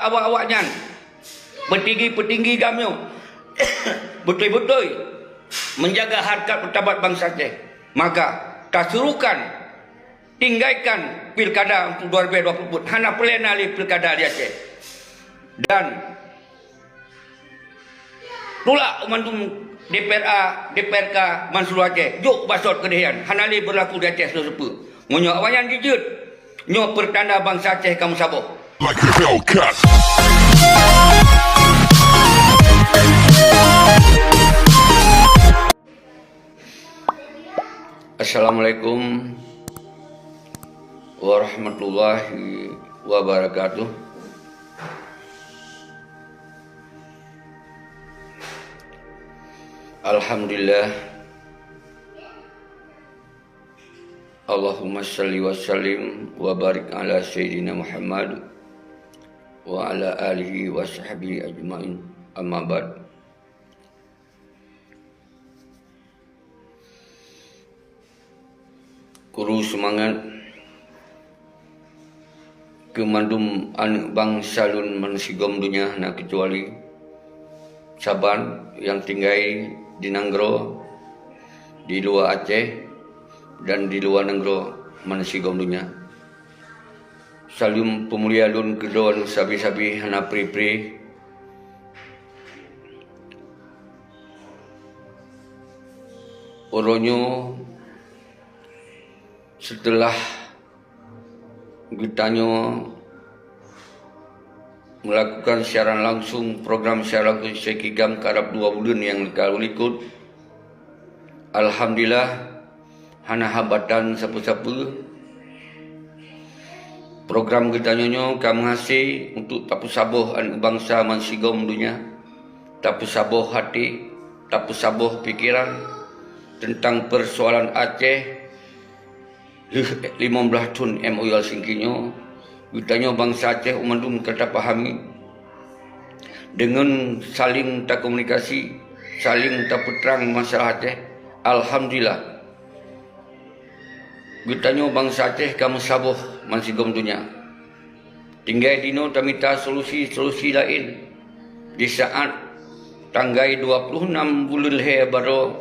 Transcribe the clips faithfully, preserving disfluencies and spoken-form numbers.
awak-awak nyan, peutinggi-peutinggi GAM nyoe, beutôi-beutôi menjaga harkat martabat bansa Aceh, maka tasurukan tinggaikan pilkada untuk dua ribu dua puluh empat. Hana peureulée na lé pilkada di Aceh. Dan tulak mandum D P R A, D P R K Mansuruh Aceh. Jok basot keudeh nyan. Hana lé beurlaku di Aceh seupeu. Meunyoe awaknyan jijeuet, nyoe peurtanda bansa Aceh ka meusaboh. Like a Hellcat. Assalamualaikum warahmatullahi wabarakatuh. Alhamdulillah. Allahumma salli wa sallim wa barik ala Sayyidina Muhammad wa ala alihi wa sahbihi ajma'in. Amma ba'd. Kuru seumangat keu mandum aneuëk bansa lôn bansigom donya hana keucuali saban nyang tinggai di nanggroe, di luwa Aceh, dan di luwa nanggroe bansigom donya. Saleuem peumulia lôn keu droeneuh sabe-sabe hana pri-pri. Uroe nyoe seuteulah geutanyoe meulakukan siaran langsung, program siaran langsung Syekh Kigam karab dua buleuen nyang ka likot. Alhamdulillah, hana hambatan sapeue-sapeue. Program geutanyoe nyoe ka meuhase untuk tapeusaboh aneuëk bansa bansigom donya, tapeusaboh até, tapeusaboh pikeran teuntang peusoalan Aceh. Lheueh limong blaih thon M O U Helsinki nyoe, geutanyoe bansa Aceh mandum ka tapahami. Deungon saléng takomunikasi, saléng tapeutrang masalah Aceh, alhamdulillah, geutanyoe bansa Aceh ka meusaboh bansigom donya. Tinggai dinoe tamita solusi-solusi laén. Di saát tanggai dua ploh nam buleuen lhée baroe,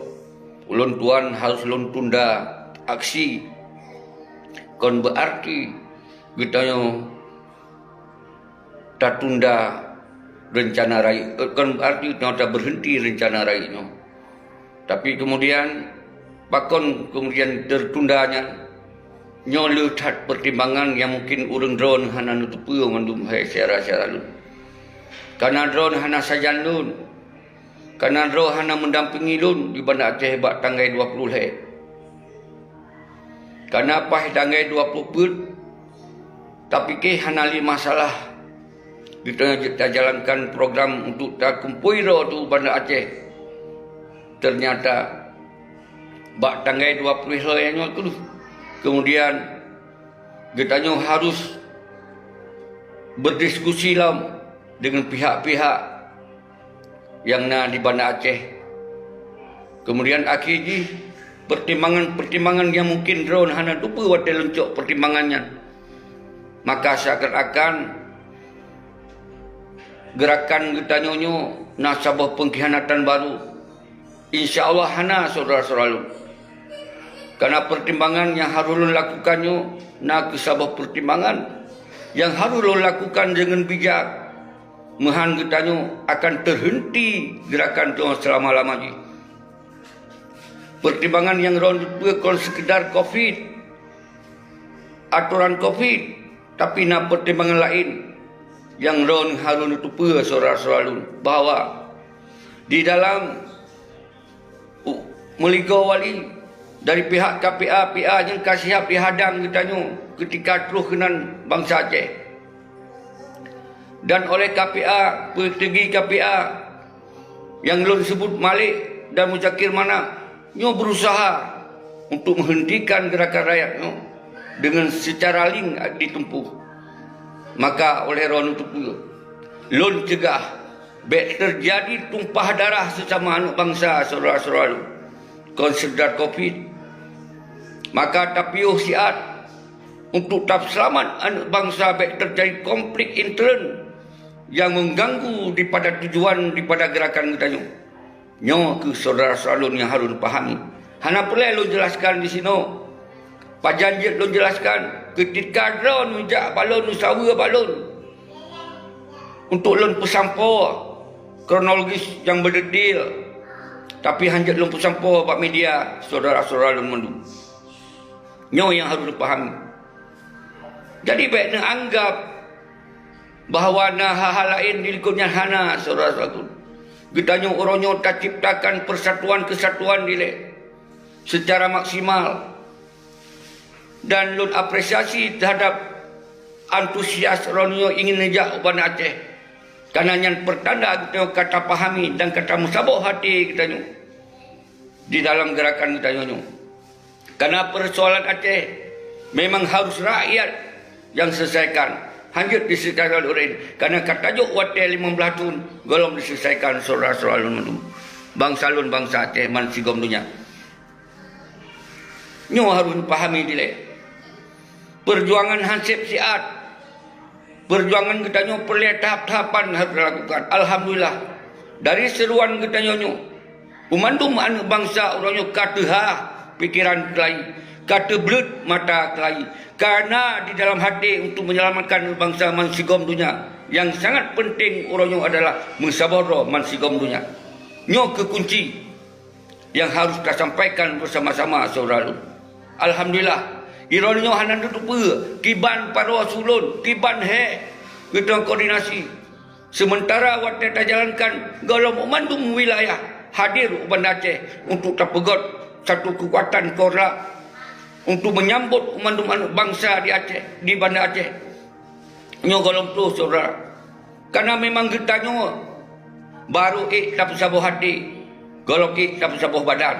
ulôn tuan harôh lôn tunda aksi. Kon beuarti geutanyoe tatunda reuncana rayeuk, kon beuarti geutanyoe tabeurhenti reuncana rayeuk nyoe. Tapi keumudian, pakon keumudian teutunda nyan? Nyoe le that peurtimbangan nyang mungken ureuëng droeneuh hana neuteupeue mandum hai syedara-syedara lôn. Kareuna droeneuh hana sajan lôn, kareuna droe hana meudampingi lôn di Banda Aceh bak tanggai dua ploh lhée. Kareuna paih tanggai dua ploh peuet, tapike hana lé masalah. Geutanyoe jeuet tajalankan program untuk takumpôi droe teuh u Banda Aceh. Teunyata bak tanggai dua ploh lhée nyoe keuh, keumudian geutanyoe harôh beudiskusi lom deungon pihak-pihak nyang na di Banda Aceh. Keumudian akhé jih, peurtimbangan-peurtimbangan nyang mungken droeneuh hana teupeue watée lôn cok peurtimbangan nyan, maka seakan-akan geurakan geutanyoe nyoe na saboh peungkhianatan barô. Insya Allah hana, syedara-syedara lôn. Kareuna peurtimbangan nyang harôh lôn lakukan nyoe na kheueh saboh peurtimbangan nyang harôh lôn lakukan deungon bijak. Meuhan geutanyoe akan teuheunti geurakan nyoe seulama-lama jih. Peurtimbangan nyang droeneuh teupeue kon seukeudar covid, atoran covid, tapi na peurtimbangan laén nyang droeneuh harôh neuteupeue, syedara-syedara lôn, bahwa di dalam u-, meuligoe wali dari pihak K P A, P A nyang ka siap jihadang geutanyoe keutika troh keunan bansa Aceh. Dan oleh K P A, peuteugi K P A nyang lôn seubut Malik dan Muzakir Manaf nyoe beurusaha untuk meuheuntikan geurakan rakyat nyoe deungon seucara lieng jitumpôh. Maka oleh droeneuh teupeue, lôn cegah bék teujadi tumpah darah seusama aneuëk bansa, syedara-syedara lôn, kon seukeudar covid. Maka tapiôh siat untuk tapeuseulamat aneuëk bansa bék teujadi konflik intern nyang meuganggu dipada tujuan dipada geurakan geutanyoe. Nyoe keuh syedara-syedara lôn nyang harôh neupahami. Hana peureulée lôn jeulaskan disinoe. Pajan jeuet lôn jeulaskan, keutika droe neujak bak lôn, neusaweue bak lôn, untuk lôn peusampoe kronologis nyang beudetail, tapi hana jeuet lôn peusampoe bak media syedara-syedara lôn mandum. Nyoe nyang harôh neupahami. Jadi bék neuanggab bahwa na hal-hal laén di likot nyan, hana, syedara-syedara lôn. Geutanyoe uroe nyoe taciptakan persatuan kesatuan dilée seucara maksimal. Dan lôn apresiasi teuhadap antusias uroe nyoe ingin neujak u Banda Aceh. Kareuna nyan peurtanda geutanyoe ka tapahami dan ka tameusaboh até geutanyoe di dalam geurakan geutanyoe nyoe. Kareuna peursoalan Aceh memang harôh rakyat nyang selesaikan, hana jeuet diselesaikan lé ureuëng laén. Kareuna ka tajok watée limong blaih thon gohlom diselesaikan syedara-syedara lôn mandum, bansa lôn, bansa Aceh, bansigom donya. Nyoe harôh neupahami dilée. Peurjuangan hana sép siat. Peurjuangan geutanyoe peureulée tahap-tahapan harôh talakukan. Alhamdulillah, dari seuruan geutanyoe nyoe, u mandum aneuëk bansa uroe nyoe ka teuhah pikeran keulayi, ka teubleuet mata keulayi. Kareuna di dalam até untuk menyelamatkan bansa bansigom donya nyang sangat peunteng uroe nyoe adalah meusaboh droe bansigom donya. Nyoe keuh kunci nyang harôh tasampaikan beusama-sama, syedara lôn. Alhamdulillah, droeneuh nyoe hana neuteupeue kiban paroe su lôn, kiban hék geutanyoe koordinasi. Seumeuntara watée tajalankan, gohlom u mandum wilayah hadir u Banda Aceh untuk tapeugét satu keukuatan Korlap untuk meunyambot u mandum aneuëk bansa di Aceh, di Banda Aceh. Nyoe gohlom troh, syedara. Kareuna memang geutanyoe barô ék tapeusaboh até, gohlom ék tapeusaboh badan.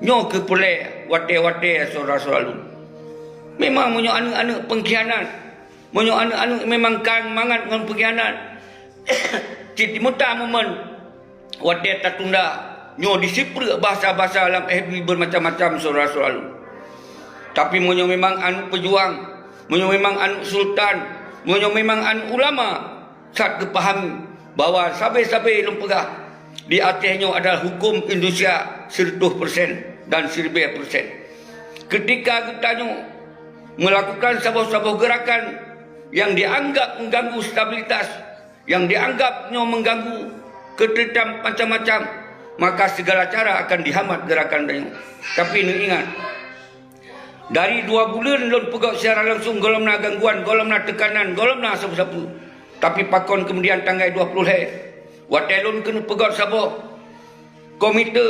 Nyoe keuh peureulée watée-watée, syedara-syedara lôn. Memang meunyoe aneuëk-aneuëk peungkhianat, meunyoe aneuëk-aneuëk memang ka mangat ngon peungkhianat, cit meuta momen watée tatunda nyoe disipreuk basa-basa lam F B beumacam-macam, syedara-syedara lôn. Tapi meunyoe memang aneuëk peujuang, meunyoe memang aneuëk sultan, meunyoe memang aneuëk ulama, that geupahami bahwa sabe-sabe lôn peugah di Aceh nyoe adalah huköm Indonesia sireutoh persen dan siribée persen. Keutika geutanyoe meulakukan saboh-saboh geurakan nyang jianggab meuganggu stabilitas, nyang jianggab nyoe meuganggu keuteurtiban macam-macam, maka sigala cara akan jihambat geurakan tanyoe. Tapi neuingat, dari dua buleuen lôn peugét secara langsung, gohlom na gangguan, gohlom na teukanan, gohlom na sapeue-sapeue. Tapi pakon keumudian tanggai dua ploh lhée, watée lôn keuneuk peugét saboh komite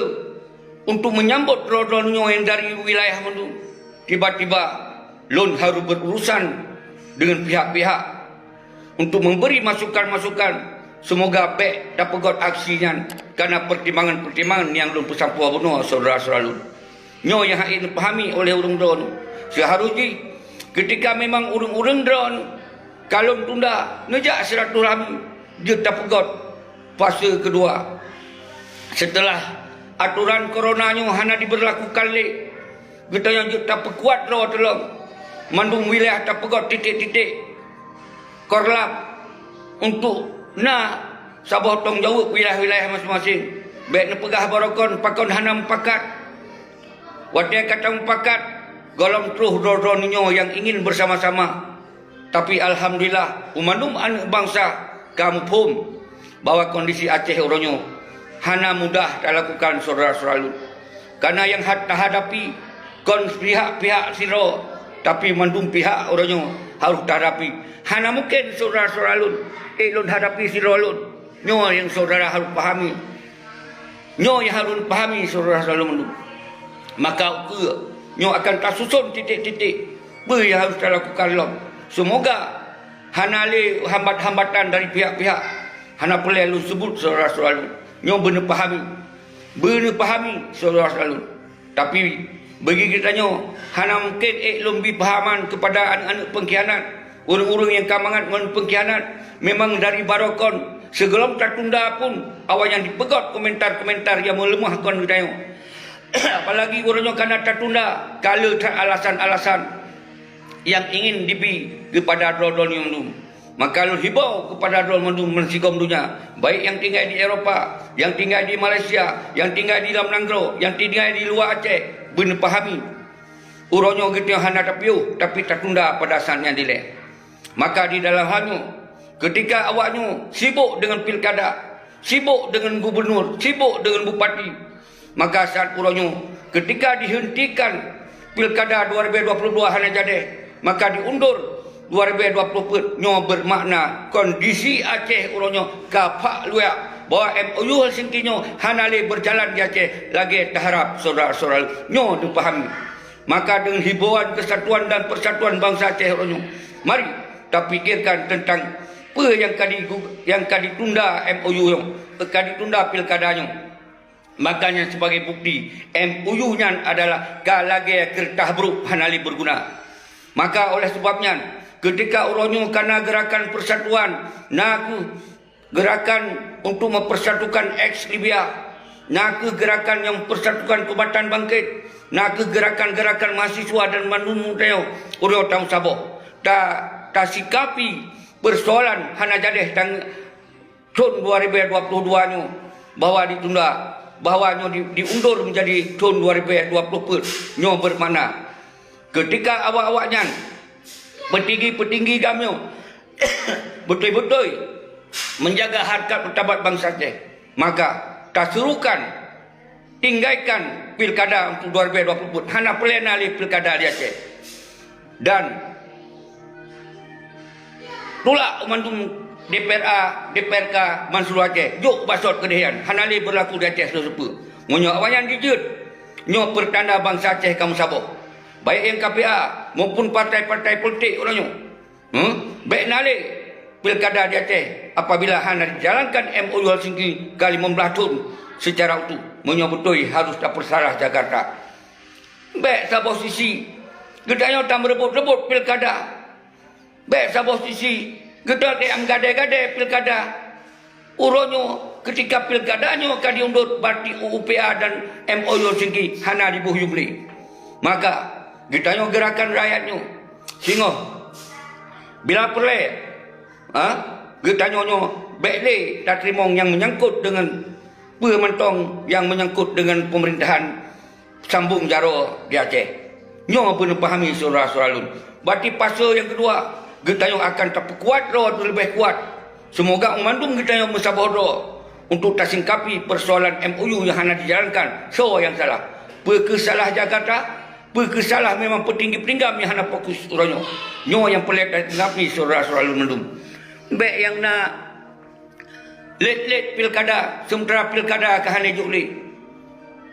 untuk meunyambot droe-droe nyoe nyang dari wilayah mandum, tiba-tiba lôn harôh berurusan deungon pihak-pihak untuk memberi masukan-masukan. Seumoga bék tapeugét aksi nyan kareuna peurtimbangan-peurtimbangan nyang lôn peusampoe bunoe, syedara-syedara lôn. Nyoe nyang hana neupahami oleh ureuëng droeneuh. Seuharôh jih, keutika memang ureuëng-ureuëng droeneuh ka lôn tunda neujak silaturahmi, jeuet tapeugét fase keudua. Seuteulah atoran korona nyoe hana jibeurlakukan lé, geutanyoe jeuet tapeukuat droe teuh lom. Mandum wilayah tapeugét titék-titék Korlap untuk na saboh tanggung jaweueb wilayah-wilayah maséng-maséng. Bék neupeugah barokon pakon hana mupakat. Watée ka tamupakat, gohlom troh droe-droe nyoe nyang ingin beusama-sama. Tapi alhamdulillah, u mandum aneuëk bansa ka muphom bahwa kondisi Aceh uroe nyoe hana mudah talakukan, syedara-syedara lôn. Kareuna nyang hat-, tahadapi kon pihak-pihak sidroe, tapi mandum pihak uroe nyoe harôh tahadapi. Hana mungken, syedara-syedara lôn, ék lôn hadapi sidroe lôn. Nyoe nyang syedara harôh pahami. Nyoe nyang harôh pahami, syedara-syedara lôn mandum. Maka ukeue nyoe akan tasuson titék-titék peue nyang harôh talakukan lom. Seumoga hana lé hambat-hambatan dari pihak-pihak. Hana peureulée lôn seubut, syedara-syedara lôn. Nyoe beuneupahami. Beuneupahami, syedara-syedara lôn. Tapi bagi geutanyoe, hana mungken ék lôn bi pahaman keupada aneuëk-aneuëk peungkhianat, ureuëng-ureuëng nyang ka mangat ngon peungkhianat. Memang dari barokon, sigohlom tatunda pun, awaknyan jipeugét komentar-komentar nyang meuleumah kon geutanyoe. Apalagi uroe nyoe ka na tatunda, ka le that alasan-alasan nyang ingin jibi keupada droe-droe nyoe mandum. Maka lôn hibau keupada droe mandum meusigom donya, baik nyang tinggai di Eropa, nyang tinggai di Malaysia, nyang tinggai di lam nanggroe, nyang tinggai di luwa Aceh, beuneupahami, uroe nyoe geutanyoe hana tapiôh, tapi tatunda pada saát nyang dilée. Maka di dalam hal nyoe, keutika awaknyoe sibok deungon pilkada, sibok deungon gubunur, sibok deungon bupati, maka saát uroe nyoe, keutika dihentikan pilkada dua ribu dua puluh dua hana jadi, maka diundur dua ribu dua puluh peuet nyoe, bermakna kondisi Aceh uroe nyoe ka phak luyak bahwa M O U Helsinki nyoe hana lé berjalan di Aceh lagée taharab syedara-syedara nyoe neupahami. Maka deungon himbauan kesatuan dan persatuan bansa Aceh uroe nyoe, mari tapikirkan teuntang peue nyang ka digu-, nyang ka ditunda M O U nyoe, ka ditunda pilkada nyoe. Maka nyan sibagai bukti, M O U nyan adalah ka lagée keureutah brok hana lé beuguna. Maka oleh sabab nyan, keutika uroe nyoe ka na geurakan persatuan, na kheueh geurakan untuk mempersatukan eks Libya, na kheueh geurakan nyang mempersatukan Kombatan Bangkit, na kheueh geurakan-geurakan mahasiswa dan mandum tanyoe uroe nyoe tameusaboh. Ta-, tasikapi persoalan hana jadi tang-, thon dua ribu dua puluh dua nyoe bahwa ditunda, bahwa nyoe di-, diundur menjadi thon dua ribu dua puluh peuet nyoe, bermakna keutika awak-awak nyan, peutinggi-peutinggi GAM nyoe, beutôi-beutôi menjaga harkat martabat bansa Aceh, maka tasurukan tinggaikan pilkada untuk dua ribu dua puluh peuet, hana peureulée na lé pilkada di Aceh. Dan tulak mandum D P R A, D P R K Mansur Aceh, jok basot keudeh nyan, hana lé beurlaku di Aceh seupeu. Meunyoe awaknyan jijeuet, nyoe peurtanda bansa Aceh ka meusaboh. Baik nyang K P A maupun partai-partai politik uroe nyoe. Hmm? Bék na lé pilkada di Aceh apabila hana dijalankan M O U Helsinki ka limong blaih thon seucara utuh. Meunyoe beutôi harôh tapeusalah Jakarta. Bék saboh sisi geutanyoe tameureubot-reubot pilkada. Bék saboh sisi geutanyoe meugadée-gadée pilkada. Uroe nyoe, keutika pilkada nyoe ka jiundot, berarti U U P A dan M O U Helsinki hana jiboh yum lé. Maka, geutanyoe geurakan rakyat nyoe singoh bila peureulée, ha, geutanyoe nyoe bék lé tateurimong nyang meunyangkot deungon peue mantong nyang meunyangkot deungon peumeurintahan sambong jaroe di Aceh. Nyoe beuneupahami syedara-syedara lôn. Bati pasoe nyang keudua, geutanyoe akan tapeukuat droe leubeh kuat. Seumoga mandum geutanyoe meusaboh droe untuk tasingkapi peursoalan M O U nyang hana dijalankan. Soe nyang salah? Peu kheueh salah Jakarta? Peu kheueh salah memang peutinggi-peutinggi GAM nyang hana fokus uroe nyoe? Nyoe nyang peureulée tasingkapi syedara-syedara lôn mandum. Bék nyang na lét-lét pilkada, seumeuntara pilkada ka hana jok lé.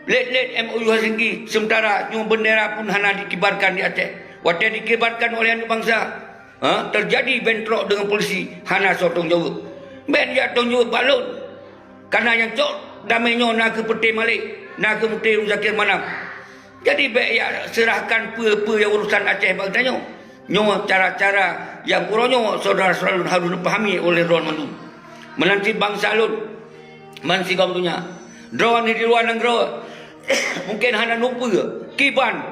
Lét-lét M O U Helsinki, seumeuntara nyoe beundera pun hana dikibarkan di Aceh. Watée dikibarkan oleh aneuëk bansa, ha, teujadi bentrok deungon polisi, hana soe tanggung jaweueb. Bék jak tanggung jaweueb bak lôn. Kareuna nyang cok damé nyoe na kheueh Peuté Malek, na kheueh Peuté Muzakir Manaf. Jadi bék jak seurahkan peue-peue nyang urosan Aceh bak geutanyoe. Nyoe cara-cara nyang uroe nyoe syedara-syedara lôn harôh neupahami oleh droe mandum. Meunan cit bansa lôn, bansigom donya. Droe di luwa nanggroe mungken hana neuteupeue kiban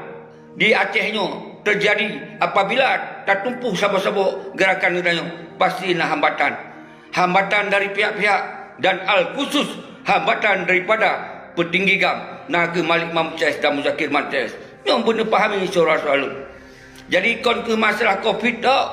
di Aceh nyoe teujadi apabila tatumpôh saboh-saboh geurakan geutanyoe, pasti na hambatan. Hambatan dari pihak-pihak dan al khusus hambatan daripada peutinggi GAM, na kheueh Malik Mahmud Syeh dan Muzakir Manaf. Nyoe beuneupahami syedara-syedara lôn. Jadi kon kheueh masalah covid tok,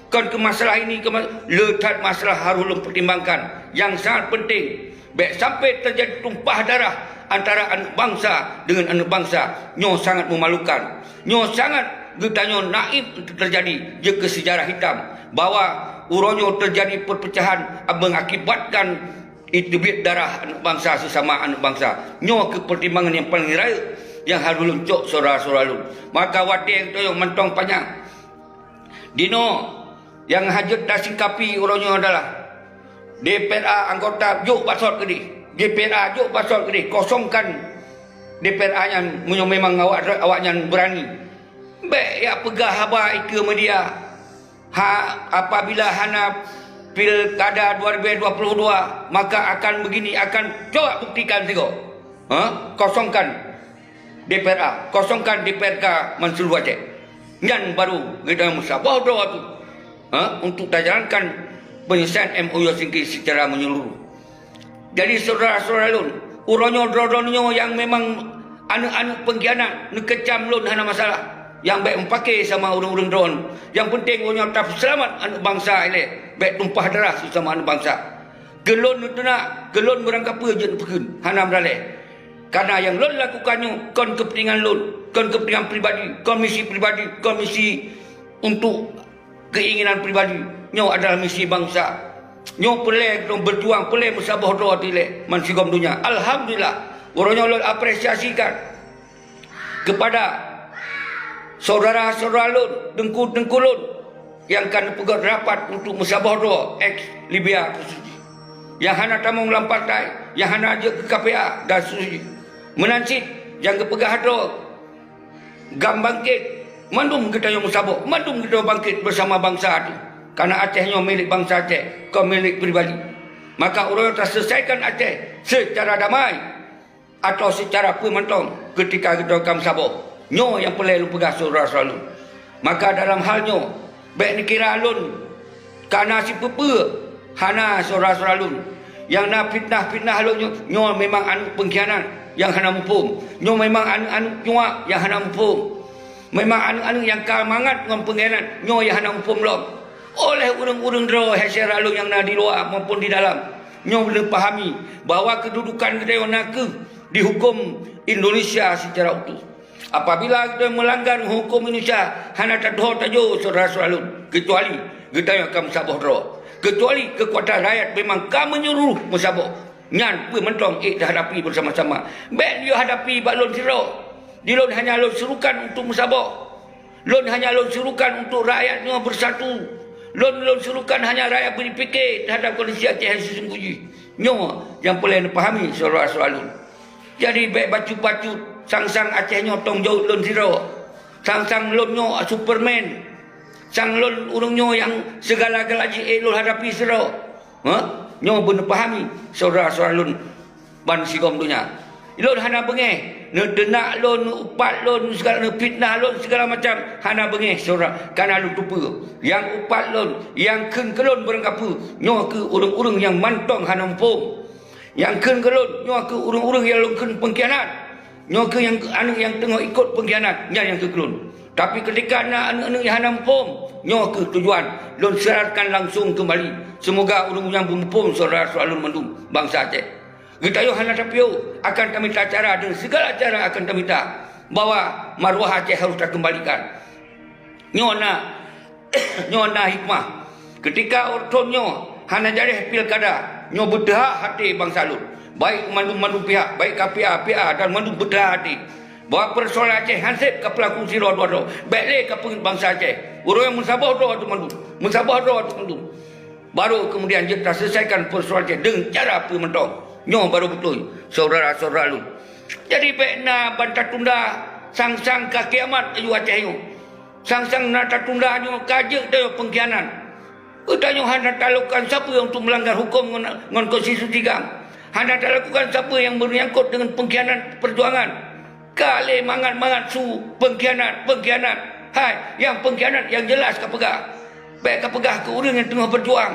kon kheueh masalah ini, kon ma-, le that masalah harôh lôn pertimbangkan nyang sangat penting. Bék sampai teujadi tumpah darah antara aneuëk bansa deungon aneuëk bansa. Nyoe sangat memalukan. Nyoe sangat geutanyoe naib teujadi jeuet keu seujarah hitam bahwa uroe nyoe teujadi perpecahan mengakibatkan teubiet darah aneuëk bansa seusama aneuëk bansa. Nyoe kheueh pertimbangan nyang paleng rayeuk nyang harôh lôn cok syedara-syedara lôn. Maka watée geutanyoe mantong panyang. Dinoe nyang hajat tasingkapi uroe nyoe adalah D P R A anggota jok basot keudeh. D P R A jok basot keudeh, kosongkan D P R A nyan meunyoe memang awak, awaknyan beurani. Bék jak peugah haba ikeue media, ha, apabila hana pilkada dua ribu dua puluh dua, maka akan begini, akan coba buktikan sigoe. Ha? Kosongkan D P R A, kosongkan D P R K Mansur Aceh. Nyan baru geutanyoe meusaboh droe tu. ha, untuk tajalankan penyelesaian M O U Helsinki secara menyeluruh. Jadi, syedara-syedara lôn, uroe nyoe droe-droe nyoe nyang memang aneuëk-aneuëk peungkhianat, neukeucam lôn hana masalah. Nyang bék meupaké sama ureuëng-ureuëng droe. Nyang peunteng uroe nyoe tapeuseulamat aneuëk bansa ilée, bék tumpah darah sesama aneuëk bansa. Keu lôn neuteunak, keu lôn meurangkapeue jeuet neupeukeun, hana meuralée. Karena nyang lôn lakukan nyoe kon keupeuntengan lôn, kon keupeuntengan pribadi, kon misi pribadi, kon misi untuk keinginan pribadi. Nyoe adalah misi bansa. Nyoe peureulée geutanyoe beujuang, peureulée meusaboh droe dilée bansigom donya. Alhamdulillah, uroe nyoe lôn apresiasikan kepada syedara-syedara lôn, teungku-teungku lôn nyang ka neupeugét rapat untuk meusaboh droe, eks Libya khusus jih. Nyang hana tamong lam partai, nyang hana jeuet keu K P A dan seterusnya. Meunan cit nyang geupeugah droe GAM bangkét, mandum geutanyoe meusaboh, mandum geutanyoe bangkét beusama bansa teuh. Karena Aceh nyoe milék bansa Aceh, kon milék pribadi. Maka uroe nyoe taseulesaikan Aceh seucara damai atawa seucara peue mantong keutika geutanyoe ka meusaboh. Nyoe nyang peureulée lôn peugah syedara-syedara lôn. Maka dalam hal nyoe, bék neukira lôn ka na sipeue-peue, hana syedara-syedara lôn. Nyang na fitnah-fitnah lôn nyoe, nyoe memang aneuëk peungkhianat nyang hana muphom. Nyoe memang aneuëk-aneuëk nyuak nyang hana muphom. Memang aneuëk-aneuëk nyang ka mangat ngon peungkhianat, nyoe nyang hana muphom lom. Oleh ureuëng-ureuëng droe hai syedara lôn nyang na di luwa maupun di dalam, nyoe beuneuh pahami bahwa keududukan geutanyoe na kheueh dihuköm Indonesia secara utuh. Apabila geutanyoe meulanggar huköm Indonesia, hana tateuho tajok syedara-syedara lôn, keucuali geutanyoe ka meusaboh droe. Keucuali keukuatan rakyat memang ka meunyeuluruh meusaboh. Nyan peue mantong ék tahadapi beusama-sama. Bék neuyue hadapi bak lôn sidroe. Di lôn hanya lôn surukan untuk meusaboh. Lôn hanya lôn surukan untuk rakyat nyoe beusatu. Lôn, lôn surukan hanya rakyat beupike teuhadap kondisi Aceh nyang sisunggoh jih. Nyoe nyang peureulée neupahami syedara-syedara lôn. Jadi, bék bacut-bacut, sang-sang Aceh nyoe tông jaweueb lôn sidroe. Sang-sang lôn nyoe Superman. Sang lôn ureuëng nyoe nyang sigala-gala jih ék lôn hadapi sidroe. Ha? Nyoe beuneuh pahami syedara-syedara lôn bansigom donya. Lôn hana beungéh, neuteunak lôn, neuupat lôn, sigala, neufitnah lôn, sigala macam, hana beungéh syedara, kana lôn teupeue. Nyang upat lôn, nyang kheun keu lôn barangkapeue, nyoe kheueh ureuëng-ureuëng nyang mantong hana muphom. Nyang kheun keu lôn, nyoe kheueh ureuëng-ureuëng nyang lôn kheun peungkhianat. Nyoe kheueh nyang aneuëk nyang teungoh ikot peungkhianat, nyan nyang kheun keu lôn. Tapi keutika na aneuëk-aneuëk nyang hana muphom, nyoe kheueh tujuan lôn syaratkan langsung keumbali. Seumoga ureuëng nyang beumuphom syedara-syedara lôn mandum bansa Aceh. Geutanyoe hana tapiôh, akan tamita cara, dan sigala cara akan tamita bahwa maruah Aceh harôh takeumbalikan. Nyoe na, nyoe na hikmah. Keutika uroe thon nyoe hana jaréh pilkada, nyoe beuteuhah até bansa lôn. Baik mandum-mandum pihak, baik K P A, P A dan mandum beuteuhah até bahwa peusoalan Aceh hana sép ka peulaku sidroe dua droe. Bék lé ka peungeut bansa Aceh. Uroe nyoe meusaboh droe ateueh mandum. Meusaboh droe ateueh mandum. Baru keumudian jeuet taseulesaikan peusoalan Aceh deungon cara peue mantong. Nyoe baru beutôi, syedara-syedara lôn. Jadi bék na ban tatunda sang-sang ka kiamat aju Aceh nyoe. Sang-sang na tatunda nyoe ka jeuet dayah peungkhianat. Geutanyoe hana talakukan sapeue untuk meulanggar huköm ngon, ngon konstitusi GAM. Hana talakukan sapeue nyang meunyangkot deungon peungkhianat peujuangan. Ka lé mangat-mangat su peungkhianat, peungkhianat. Hai, nyang peungkhianat nyang jeulaih ka peugah. Bék ka peugah keu ureuëng nyang teungoh beujuang.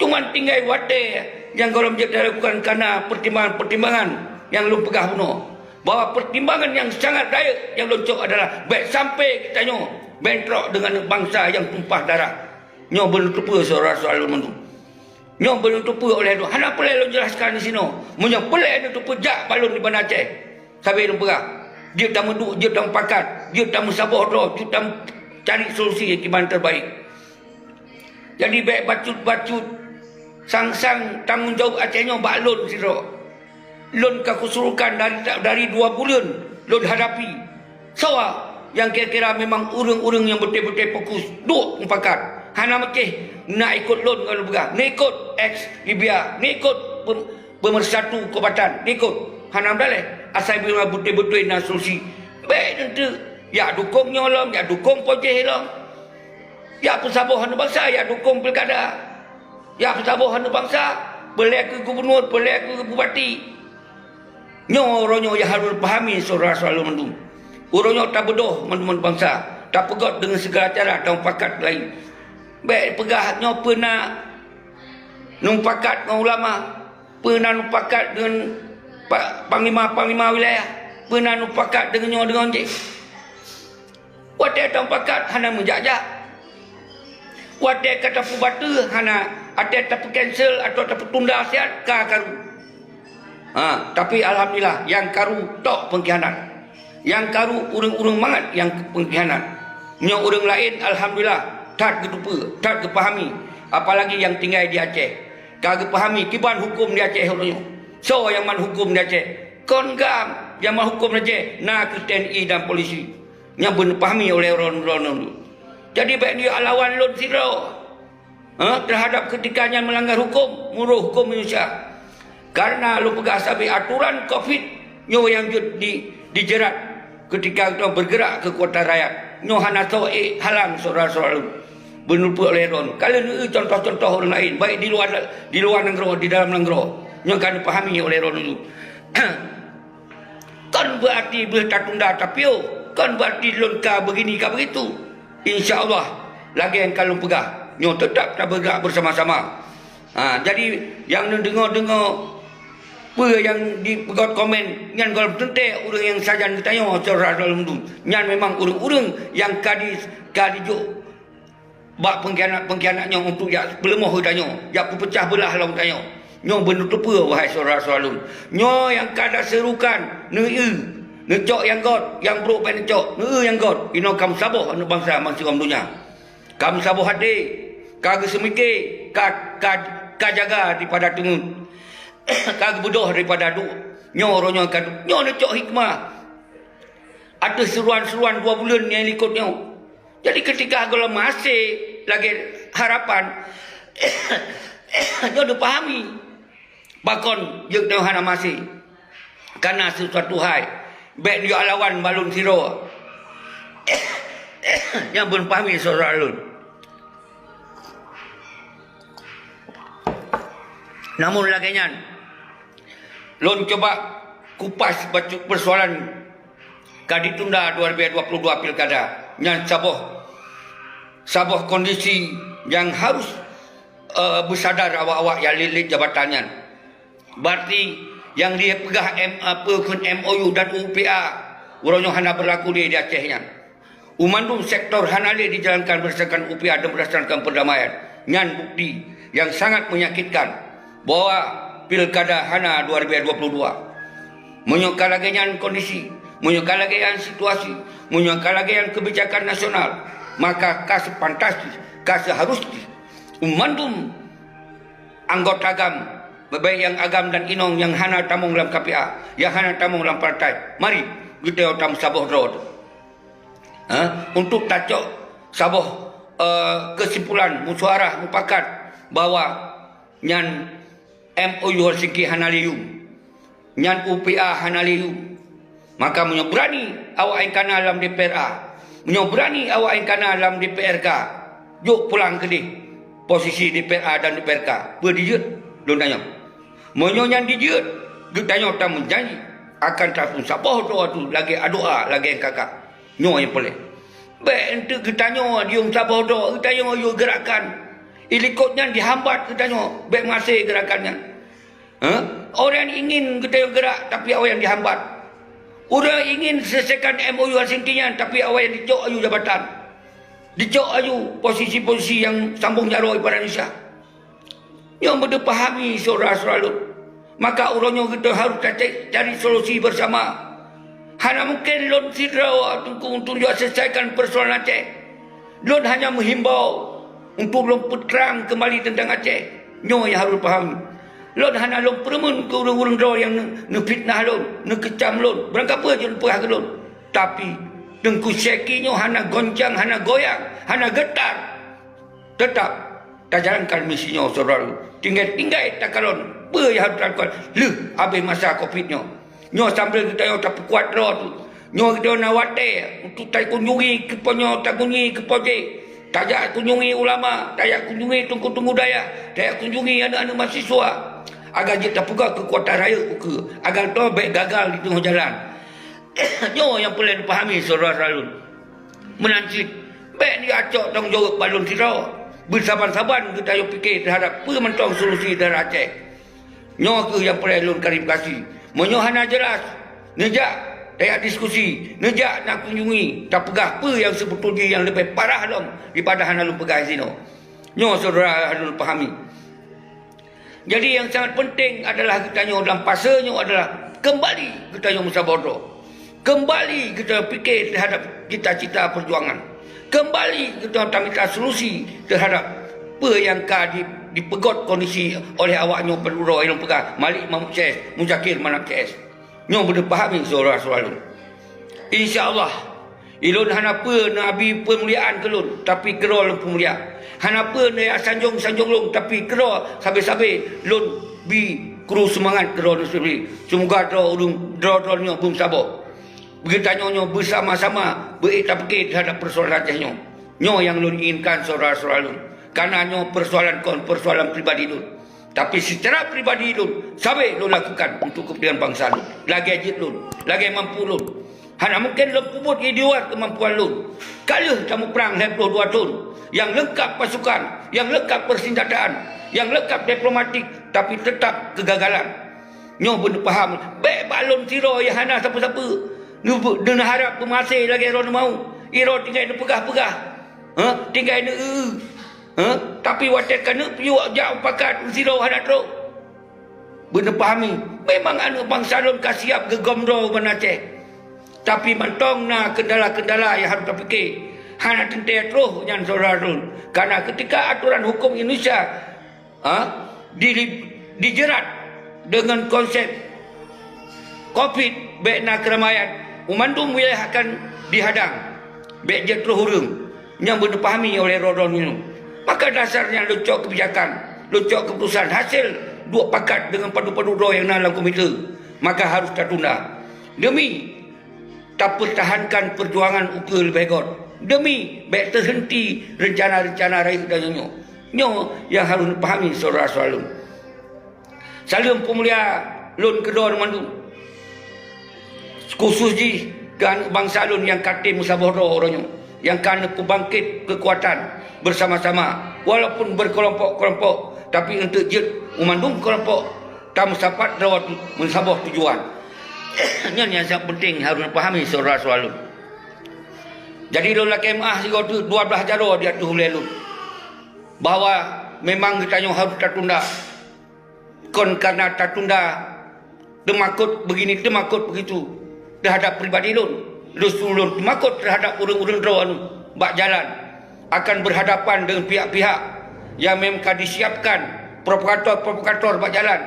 Cuman tinggai watée nyang gohlom jeuet talakukan kana peutimbangan-peutimbangan nyang lôn peugah bunoe. Bahwa peutimbangan nyang sangat rayeuk nyang lôn cok adalah bék sampai geutanyoe bentrok deungon bansa nyang tumpah darah. Nyoe beuneuteupeu syedara-syedara lôn mandum. Nyoe beuneuteupeu oleh lôn. Hana peureulée lôn jelaskan disinoe. Meunyoe peureulée neuteupeujak bak lôn di Banda Aceh, sabe lôn peugah, jeuet tameuduek, jeuet tameupakat, jeuet tameusaboh droe, jeuet tameucari solusi nyang kiban terbaik. Jadi bék bacut-bacut, sang-sang tanggong jaweueb Aceh nyoe bak lôn sidroe. Lôn ka kusuruhkan dari, dari dua buleuen lôn hadapi. Soe nyang kira-kira memang ureuëng-ureuëng nyang beutôi-beutôi fokus, duek mupakat. Hana meucéh na ikot lôn ngon lôn peugah, na ikot eks Libya, na ikot pem-, peumeursatu keubatan, na ikot. Hana meudaleh, asai beutôi-beutôi na solusi. Bék neuteuek, jak dukong nyoe lom, jak dukong pojéh lom. Jak peusaboh aneuëk bansa, jak dukong pilkada. Jak peusaboh aneuëk bansa, peureulée keu gubunur, peureulée keu bupati. Nyoe uroe nyoe nyang harôh pahami syedara-syedara lôn mandum. Uroe nyoe tabeudôh mandum bansa, tapeugét deungon sigala cara dan mupakat laén. Bék peugah nyoe peuna mupakat ngon ulama, peuna mupakat deungon pa-, panglima-panglima wilayah, peuna mupakat deungon nyoe deungon jih. Watée tamupakat hana meujak-jak. Watée ka tapeubateue hana, watée tapeucancel atawa tapeutunda siat ka karu. Ha, tapi alhamdulillah, nyang karu tok pengkhianat. Nyang karu ureuëng-ureuëng mangat nyang pengkhianat. Nyoe ureuëng laén alhamdulillah that geuteupeue, that geupahami, apalagi nyang tinggai di Aceh. Ka geupahami kiban huköm di Aceh uroe nyoe. Soe nyang man huköm di Aceh? Kon GAM nyang man huköm di Aceh, na kheueh T N I dan polisi. Nyang beuneuh pahami oleh droeneuh. Jadi bék neujak lawan lôn sidroe, ha, teuhadab keutika nyan meulanggar huköm, meunurot huköm Indonesia. Karena lôn peugah sabe aturan covid nyoe nyang jeuet di, dijerat keutika geutanyoe bergerak keu kuasa rakyat. Nyoe hana soe ék halang syedara-syedara lôn. Beuneupeue oleh droeneuh. Ka lheueh neueu contoh-contoh ureuëng laén, baik di luwa, di luwa nanggroe, di dalam nanggroe. Nyoe ka neupahami oleh droeneuh. Kon beuarti beuh tatunda tapiôh, kon beuarti lôn ka beugini ka beugitu. Insya Allah, lagée nyang ka lôn peugah, nyoe teutab tabeugak beusama-sama. Ha, jadi nyang neudeungoe-deungoe peue nyang dipeugot komen nyan gohlom teuntée ureuëng nyang sajan geutanyoe syedara lôn dum. Nyan memang ureuëng-ureuëng nyang ka di, ka dijok bak pengkhianat-pengkhianat nyoe untuk jak peuleumoh geutanyoe, jak peupeucah beulah lam geutanyoe. Nyoe beuneuteupeu, wahai syedara-syedara lôn. Nyoe nyang ka taserukan, neueu, neucok nyang göt, nyang brok bék neucok, neueu nyang göt. Inoe ka meusaboh aneuëk bansa bansigom donya. Ka meusaboh até, ka geuseumike, ka, ka, ka jaga daripada teungeut, ka geubeudôh daripada duek. Nyoe uroe nyoe ka, nyoe neucok hikmah ateueh seruan-seruan dua buleuen nyang likot nyoe. Jadi, keutika gohlom maséh lagée harapan, nyoe neupahami pakon jeuet nyoe hana maséh. Kana sisuatu hai, bék neujak lawan bak lôn sidroe. Nyang beuneuh pahami syedara lôn. Namun lagée nyan, lôn cuba kupas bacut peusoalan ka ditunda dua ribu dua puluh dua pilkada. Nyan saboh, saboh kondisi nyang harus, eh, beusadar awak-awak nyang lét-lét jabatan nyan. Berarti nyang dipeugah M, apa, kheun M O U dan U P A uroe nyoe hana beulaku lé di Aceh nyan. U mandum sektor hana lé dijalankan berdasarkan U P A dan berdasarkan perdamaian. Nyan bukti nyang sangat menyakitkan bahwa pilkada hana dua ribu dua puluh dua. Meunyoe ka lagée nyan kondisi, meunyoe ka lagée nyan situasi, meunyoe ka lagée nyan kebijakan nasional, maka ka sepantas jih, ka seharus jih u mandum anggota GAM, baik nyang agam dan inong nyang hana tamong lam K P A, nyang hana tamong lam partai, mari geutanyoe tameusaboh droe teuh. Ha? Untuk tacok saboh, eh, kesimpulan, musyawarah, mupakat bahwa nyan M O U Helsinki hana lé yum. Nyan U P A hana lé yum. Maka meunyoe beurani awak nyang kana lam D P R A, meunyoe beurani awak nyang kana lam D P R K, jok pulang keudeh posisi D P R A dan D P R K. Peue dijeuet? Lôn tanyong. Meunyoe nyan dijeuet, geutanyoe tameujanji akan tapeusaboh droe teuh lagée adoa lagée nyang ka-ka. Nyoe nyang peureulée. Bék eunteuk geutanyoe diyum saboh droe, geutanyoe yue geurakan. Ilikot nyan dihambat geutanyoe, bék maséh geurakan nyan. Ha? Orang ingin geutanyoe geurak, tapi awaknyan dihambat. Orang ingin selesaikan M O U Helsinki nyan, tapi awaknyan dicok aju jabatan. Dicok aju posisi-posisi nyang sambung jaroe bak Indonesia. Nyoe beuteupeue pahami syedara-syedara lôn. Maka uroe nyoe geutanyoe harôh tacok cari solusi bersama. Hana mungken lôn sidroe Teungku untuk jok selesaikan persoalan Aceh. Lôn hanya meuhimbau untuk lôn peutrang keumbali teuntang Aceh. Nyoe nyang harôh pahami. Lôn hana lôn peureumeun keu ureuëng-ureuëng droe nyang neu-, neufitnah lôn, neukeucam lôn, beurangkapeue jeuet neupeugah keu lôn. Tapi, Teungku Syeki nyoe hana goncang, hana goyang, hana geutar. Teutap tajalankan misi nyoe, syedara lôn. Tinggai-tinggai takalon peue nyang harôh talakukan lheueh abéh masa covid nyoe. Nyoe sambil geutanyoe tapeukuat droe teuh. Nyoe geutanyoe na watée untuk takunjungi keupoh nyoe, takunjungi keupoh jéh. Tajak kunjungi ulama, tajak kunjungi teungku-teungku dayah, tajak kunjungi aneuëk-aneuëk mahasiswa. Agar jeuet tapeugah keukuatan rayeuk ukeue, agar tanyoe bék gagal di teungoh jalan. Nyoe nyang peureulée neupahami, syedara-syedara lôn. Meunan cit, bék neuacok tanggong jaweueb bak lôn sidroe. Beusaban-saban geutanyoe pike teuhadap peue mantong solusi teuhadap Aceh. Nyoe kheueh nyang peureulée lôn klarifikasi. Meunyoe hana jeulaih, neujak tajak diskusi, neujak na kunjungi, tapeugah peue nyang seubeutôi jih nyang leubeh parah lom daripada hana lôn peugah disinoe. Nyoe syedara harus pahami. Jadi, nyang sangat penting adalah geutanyoe dalam fase nyoe adalah keumbali geutanyoe meusaboh droe. Keumbali geutanyoe pike teuhadap cita-cita peujuangan. Keumbali geutanyoe tamita solusi teuhadap peue nyang ka di-, dipeugot kondisi oleh awak nyoe padub droe nyang peugah Malik Mahmud C S, Muzakir Manaf C S. Nyoe beuneuh pahami syedara-syedara lôn. Insya Allah, ilôn hana peue neuabi peumuliaan keu lôn, tapi keudroe lôn peumulia. Hana peue neusanjong-sanjong lôn, tapi keudroe sabe-sabe lôn bi kru seumangat keudroe lôn sendiri. Seumoga droe ulôn, droe-droe nyoe beumeusaboh. Geutanyoe nyoe beusama-sama beu-ék tapike teuhadap peusoalan Aceh nyoe. Nyoe nyang lôn inginkan syedara-syedara lôn. Kareuna nyoe peusoalan kon peusoalan pribadi lôn. Tapi secara pribadi lôn, sabe lôn lakukan untuk kepentingan bansa lôn. Lagée jeuet lôn, lagée mampu lôn. Hana mungken lôn peubuet di luwa keumampuan lôn. Ka lheueh tamuprang lhée ploh dua thon, nyang leungkab pasukan, nyang leungkab peusenjataan, nyang leungkab diplomatik, tapi teutap keugagalan. Nyoe beuneuh paham, bék bak lôn sidroe nyang hana sapeue-sapeue. Neuharab peumaséh lagée droe neumawöt, sidroe tinggai neupeugah-peugah, heh, tinggai neueu-eu. Heh? Tapi watée ka neuk piôh jak u pakat, u sidroe hana trok. Beuneuh pahami, memang aneuëk bansa lôn ka siab geugom droe u Banda Aceh. Tapi mantong na keundala-keundala nyang harôh tapike. Hana teuntée troh nyan syedara lôn. Kareuna keutika atoran huköm Indonesia, ha, di-, dijerat deungon konsep Covid, bék na keuramaian, u mandum wilayah akan dihadang. Bék jeuet troh ureuëng nyang beuneuh pahami oleh droe-droe nyoe. Maka dasar nyan leucok keubijakan, leucok keuputusan hasil duek pakat deungon padub-padub droe nyang na lam komite, maka harôh tatunda. Demi tapeutahankan peujuangan ukeue leubeh göt. Demi bék teuheunti reuncana-reuncana rayeuk tanyoe nyoe. Nyoe nyang harôh neupahami syedara-syedara lôn. Saleuem peumulia lôn keudroe mandum, khusos jih keu aneuëk bansa lôn nyang ka tem meusaboh droe uroe nyoe, nyang ka neupeubangkét keukuatan beusama-sama, walaupun beukelompok-kelompok, tapi eunteuk jeuet u mandum kelompok tameusapat droe meusaboh tujuan. Nyan nyang sangat penting harôh neupahami syedara-syedara lôn. Jadi lôn lakée meuáh sigoe teuk dua blaih jaroe di ateueh ulée lôn, bahwa memang geutanyoe harôh tatunda. Kon kareuna tatunda teumakot begini teumakot begitu teuhadap pribadi lôn, justru lôn teumakot teuhadap ureuëng-ureuëng droe nyoe bak jalan akan berhadapan dengan pihak-pihak yang memang ka disiapkan provokator-provokator bak jalan.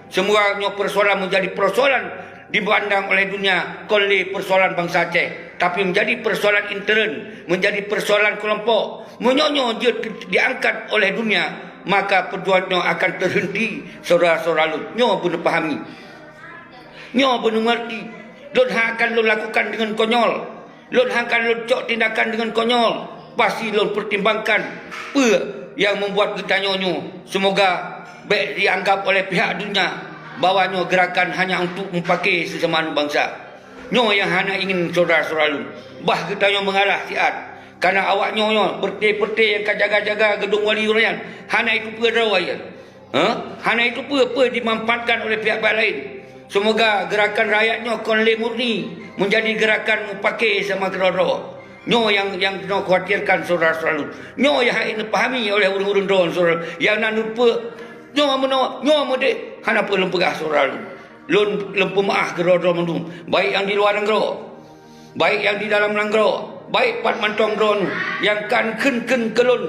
Semoga nyoe persoalan menjadi persoalan dipandang oleh dunia kon lé persoalan bansa Aceh, tapi menjadi persoalan intern, menjadi persoalan kelompok. Meunyoe nyoe jeuet diangkat oleh dunia, maka peujuangan nyoe akan teuheunti, syedara-syedara lôn. Nyoe beuneuh pahami. Nyoe beuneuh ngerti. Lôn hana akan lôn lakukan deungon konyol. Lôn hana akan lôn cok tindakan deungon konyol. Pasti lôn pertimbangkan peue nyang membuat geutanyoe nyoe. Semoga bék dianggap oleh pihak dunia bahwa nyoe gerakan hanya untuk meupaké sesama bansa. Nyoe nyang hana ingin syedara-syedara lôn. Bah geutanyoe meungalah siat. Kareuna awak nyoe nyoe, peureté-peureté nyang ka jaga-jaga geudong wali nyan, hana jiteupeue droe nyan. Hah? Hana jiteupeue peue dimanfaatkan oleh pihak-pihak laén. Seumoga geurakan rakyat nyoe kon lé murni meunjadi geurakan meupaké sama keudroe-droe. Nyoe nyang, nyang keunoe khawatirkan syedara-syedara lôn. Nyoe nyang hana jipahami oleh ureuëng-ureuëng droe syedara nyang na neuteupeue. Nyoe meunoe, nyoe meudeh, hana peue lôn peugah syedara lôn. Lôn lôn peumeuáh keudroe-droe mandum, baik nyang di luwa nanggroe, baik nyang di dalam nanggroe, baik pat mantong droeneuh nyang ka neukheun-kheun keu lôn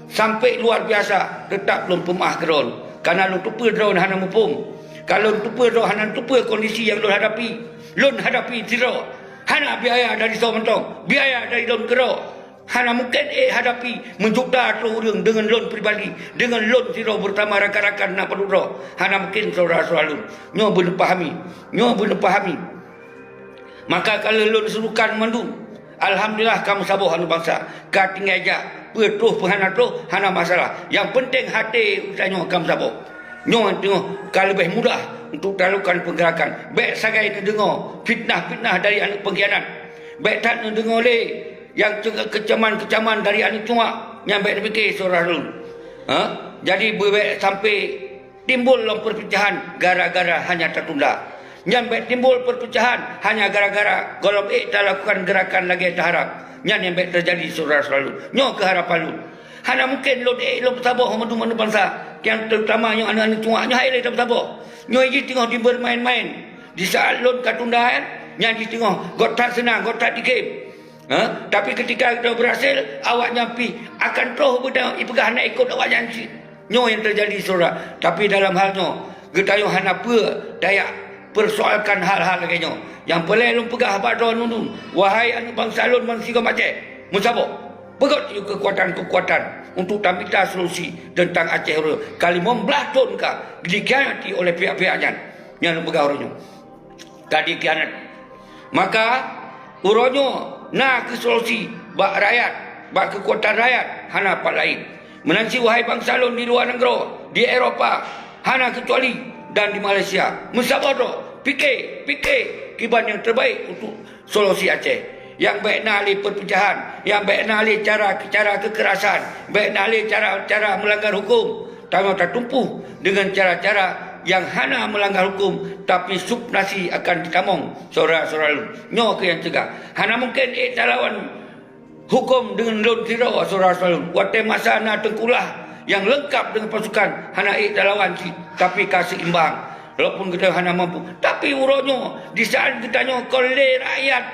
sampoe luar biasa, teutap lôn peumeuáh keudroe. Kareuna lôn teupeue droeneuh hana muphom. Ka lôn teupeue droeneuh hana teupeue kondisi nyang lôn hadapi. Lôn hadapi sidroe. Hana biaya dari soe mantong, biaya dari lôn keudroe. Hana mungken ék hadapi meujuta droe ureuëng deungon lôn pribadi, deungon lôn sidroe beurasama rakan-rakan na padub droe. Hana mungken syedara-syedara lôn. Nyoe beuneuh pahami. Nyoe beuneuh pahami. Maka ka lheueh lôn serukan mandum. Alhamdulillah ka meusaboh aneuëk bansa. Ka tinggai jak. Peue troh, peue hana troh, hana masalah. Nyang penting até geutanyoe ka meusaboh. Nyoe teungoh ka leubeh mudah untuk talakukan peugerakan. Bék sagai neudeungoe fitnah-fitnah dari aneuëk peungkhianat. Bék that neudeungoe lé nyang keucaman-keucaman dari aneuëk cuak nyang bék neupike syedara lôn. Ha? Jadi beubek sampai timbul lom perpecahan gara-gara hanya tatunda. Nyan bek timbul perpecahan hanya gara-gara gohlom ék talakukan gerakan lagée taharab. Nyan nyang bek teujadi, syedara-syedara lôn. Nyoe keuh harapan lôn. Hana mungken lôn ék lôn peusaboh mandum aneuk bansa, nyang terutama nyoe aneuk-aneuk cuak nyoe hai lé tapeusaboh. Nyoe jih teungoh dibermain-main. Di saat lôn ka tunda, eh, nyan jih teungoh gét that seunang, gét that dikém. Ha? Tapi ketika geutanyoe berhasil, awaknyan pih akan troh beudang ipeugah hana ikot awaknyan cit. Nyoe nyang teujadi, syedara. Tapi dalam hal nyoe, geutanyoe hana peue tayak persoalkan hal-hal lagée nyoe. Nyang peureulée lôn peugah bak droeneuh, wahai aneuk bansa lôn bansigom Aceh, meusaboh! Beugét yue keukuatan-keukuatan untuk tamita solusi teuntang Aceh uroe nyoe. Ka limong blaih thon ka dikhianati oleh pihak-pihak nyan. Nyan lôn peugah uroe nyoe. Ka dikhianat. Maka, uroe nyoe na keu solusi bak rakyat, bak keukuatan rakyat, hana pat laén. Meunan cit wahai bansa lôn di luwa nanggroe, di Eropa, hana keucuali, dan di Malaysia. Meusaboh droe, pike, pike kiban nyang teubaik untuk solusi Aceh. Nyang bék na lé perpecahan, nyang bék na lé cara-cara kekerasan, bék na lé cara-cara meulanggar huköm. Tanyoe tatumpôh deungon cara-cara nyang hana meulanggar huköm, tapi sup nasi akan jitamong, syedara-syedara lôn. Nyoe keuh nyang teuga. Hana mungken ék talawan huköm deungon lôn sidroe, syedara-syedara lôn. Watée masa na teungku lah nyang leungkab deungon pasukan, hana ék talawan cit, tapi ka seimbang. Walaupun geutanyoe hana mampu, tapi uroe nyoe, di saat geutanyoe kon lé rakyat,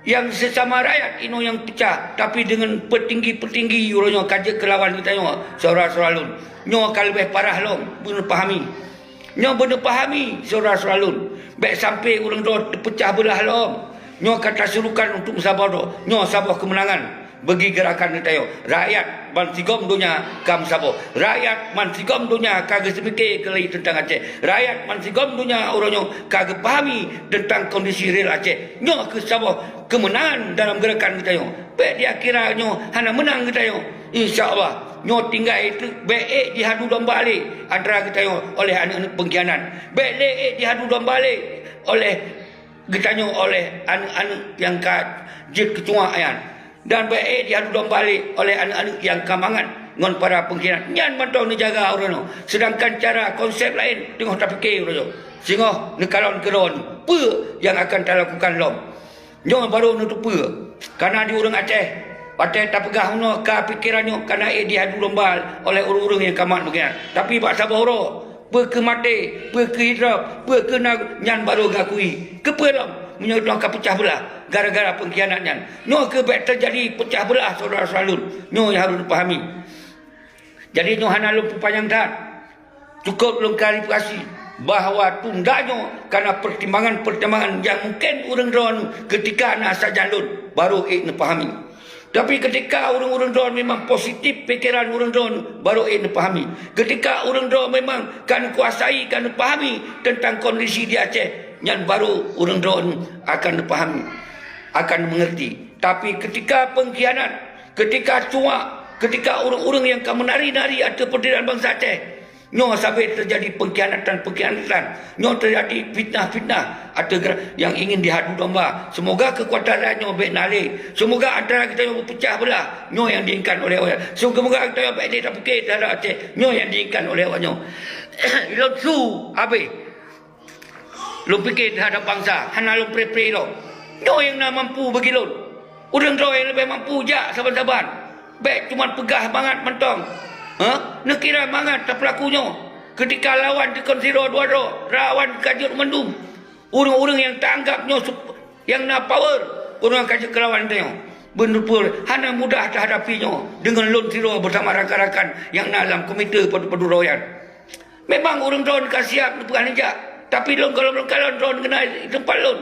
nyang sesama rakyat inoe nyang peucah, tapi deungon peutinggi-peutinggi uroe nyoe ka jeuet keu lawan geutanyoe, syedara-syedara lôn. Nyoe ka leubeh parah lom, beuneupahami. Nyoe beuneupahami, syedara-syedara lôn. Bék sampai ureuëng droe teupeucah beulah lom. Nyoe ka tasurukan untuk meusaboh droe. Nyoe saboh keumeunangan bagi geurakan geutanyoe. Rakyat bansigom donya ka meusaboh. Rakyat bansigom donya ka geuseumike keulai teuntang Aceh. Rakyat bansigom donya uroe nyoe ka geupahami teuntang kondisi real Aceh. Nyoe keuh saboh keumeunangan dalam geurakan geutanyoe. Bék diakira nyoe hana meunang geutanyoe. Insya Allah, nyoe tinggai teuk bék ék jihadu domba lé antara geutanyoe oleh aneuëk-aneuëk peungkhianat. Bék lé ék jihadu domba lé oleh geutanyoe oleh aneuëk-aneuëk nyang ka jeuet keucuak nyan. Dan bék ék jihadu domba lé oleh aneuëk-aneuëk nyang ka mangat ngon para peungkhianat. Nyan mantong neujaga uroe nyoe. Seudangkan cara konsep laén teungoh tapike uroe nyoe. Singoh neukalon keudroe nyoe, peue nyang akan talakukan lom. Nyoe barô neuteupeue. Kana di ureuëng Aceh, watée tapeugah unoe ka pikeran nyoe kana ék jihadu domba oleh ureuëng-ureuëng nyang ka mat beukhianat. Tapi bak saboh uroe, peue keuh maté, peue keuh hidrop, peue keuh na, nyan barô geuakui. Keupeue lom meunyoe droe ka peucah beulah gara-gara peungkhianat nyan? Nyoe keuh bék teujadi peucah beulah syedara-syedara lôn. Nyoe nyang harôh neupahami. Jadi nyoe hana lôn peupanyang that. Cukôp lôn klarifikasi bahwa tunda nyoe kana peutimbangan-peutimbangan nyang mungken ureuëng droeneuh keutika na sajan lôn barô ék neupahami. Tapi keutika ureuëng-ureuëng droeneuh memang positif pikeran ureuëng droeneuh barô ék neupahami. Keutika ureuëng droeneuh memang ka neukuasai, ka neupahami teuntang kondisi di Aceh, nyan barô ureuëng droeneuh akan neupahami, akan meungeurti. Tapi keutika peungkhianat, keutika cuak, keutika ureuëng-ureuëng nyang ka meunari-nari ateueh peurderitaan bansa Aceh, nyoe sabé teujadi peungkhianatan-peungkhianatan. Nyoe teujadi fitnah-fitnah ateueh geura-, nyang ingin jihadu domba. Seumoga keukuatan rakyat nyoe bék na lé. Seumoga antara geutanyoe beupeucah beulah. Nyoe nyang diinginkan oleh awaknyan. Seumoga geutanyoe bék lé tapike teuhadap Aceh. Nyoe nyang diinginkan oleh awaknyoe. Lôn su habéh. Lôn pike teuhadap bansa, hana lôn pre-pre lom. Nyoe nyang na mampu bagi lôn. Ureuëng droe nyang leubeh mampu jak saban-saban. Bék cuman peugah mangat mantong. Ha? Neukira mangat tapeulaku nyoe. Keutika lawan dikon sidroe dua droe, lawan ka jeuet mandum. Ureuëng-ureuëng nyang taanggab nyoe sup-, nyang na power, ureuëng ka jeuet keu lawan tanyoe. Beuneupeue hana mudah tahadapi nyoe deungon lôn sidroe beusama rakan-rakan nyang na lam komite padum-padum droe nyan. Memang ureuëng droeneuh ka siab neupeugah neujak, tapi lôn gohlom lôn kalon droeneuh keunan di teumpat lôn.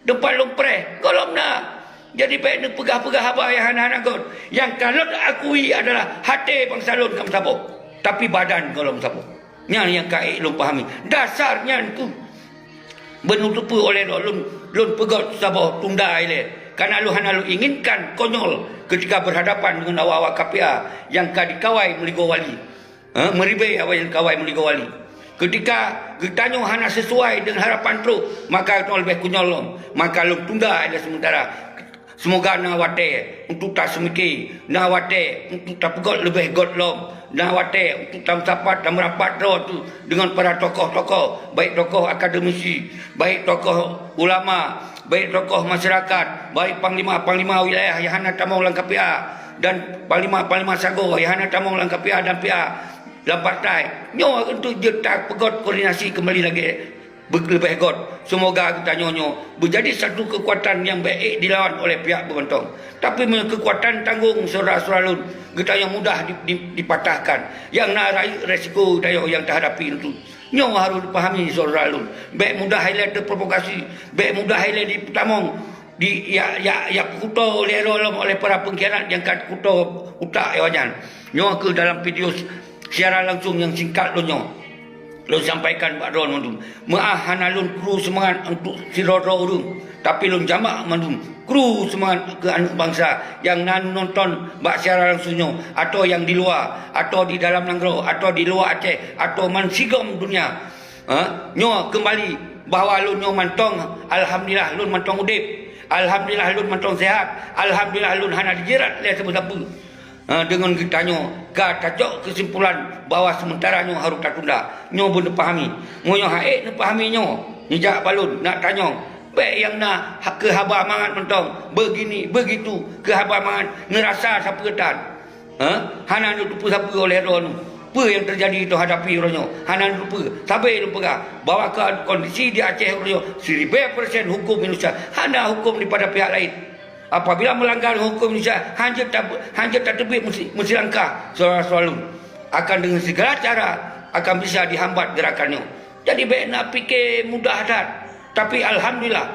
Teumpat lôn preh, gohlom na. Jadi bék neupeugah-peugah haba nyang hana-hana göt. Nyang ka lôn akui adalah até bansa lôn ka meusaboh, tapi badan gohlom saboh. Nyan nyang ka ék lôn pahami. Dasar nyan keuh beuneuteupeu oleh lôn, lôn peugöt saboh tunda ilée. Kana lôn hana lôn inginkan konyol keutika beurhadapan deungon awak-awak K P A nyang ka dikawai meuligoe wali. Ha, meuribée awaknyan kawai meuligoe wali. Keutika geutanyoe hana sisuai deungon harapan trok, maka geutanyoe leubeh konyol lom. Maka lôn tunda ilée seumeuntara. Seumoga na watée untuk taseumiké, na watée untuk tapeugot leubeh göt lom, na watée untuk tameusapat, tameurapat droe teuh deungon para tokoh-tokoh, baik tokoh akademisi, baik tokoh ulama, baik tokoh masyarakat, baik panglima-panglima wilayah nyang hana tamong lam K P A, dan panglima-panglima sagoe nyang hana tamong lam K P A dan P A lam partai. Nyoe untuk jeuet tapeugot koordinasi keumbali lagée be-, leubeh göt. Seumoga geutanyoe nyoe beujadi satu keukuatan nyang bék ék dilawan oleh pihak beumantong. Tapi meunyoe keukuatan tanggong syedara-syedara lôn, geutanyoe mudah di, di, dipatahkan. Nyang na rayeuk resiko geutanyoe nyang tahadapi nyoe. Nyoe harôh dipahami syedara lôn. Bék mudah ilée teuprovokasi, bék mudah ilée dipeutamong, di, ya, ya, ya peukuto lé roh lom oleh para peungkhianat nyang ka kuto utak awaknyan. Nyoe kheueh dalam video siaran langsung nyang singkat lôn nyoe. Lôn sampaikan bak droe mandum. Meuáh hana lôn kru seumangat untuk sidroe-droe ureuëng, tapi lôn jamak mandum kru seumangat keu aneuëk bansa nyang na nonton bak siaran langsung nyoe, atawa nyang di luwa, atawa di dalam nanggroe, atawa di luwa Aceh, atawa bansigom dunia. Ha? Nyoe keumbali bahwa lôn nyoe mantong, alhamdulillah lôn mantong udeb. Alhamdulillah lôn mantong sehat. Alhamdulillah lôn hana dijirat lé sapeue-sapeue. Ha, deungon geutanyoe ka tacok keusimpulan bahwa seumeuntara nyoe harôh tatunda. Nyoe beuneupahami. Meunyoe han ék neupahami nyoe, neujak bak lôn, neutanyong. Bék nyang na ha-, keu haba mangat mantong, beugini, beugitu, keu haba mangat, neurasa sapeue tan. Ha? Hana neuteupeue sapeue oleh droeneuh. Peue nyang teujadi teuhadapi uroe nyoe? Hana neuteupeue. Sabe lôn peugah bahwa keu kondisi di Aceh uroe nyoe, siribée persen huköm Indonesia. Hana huköm daripada pihak laén. Apabila meulanggar huköm Indonesia, hanjeuet ta-, hanjeuet tateubiet meusi-, meusilangkah syedara-syedara lôn. Akan deungon sigala cara akan bisa dihambat geurakan nyoe. Jadi bék na pike mudah that. Tapi alhamdulillah,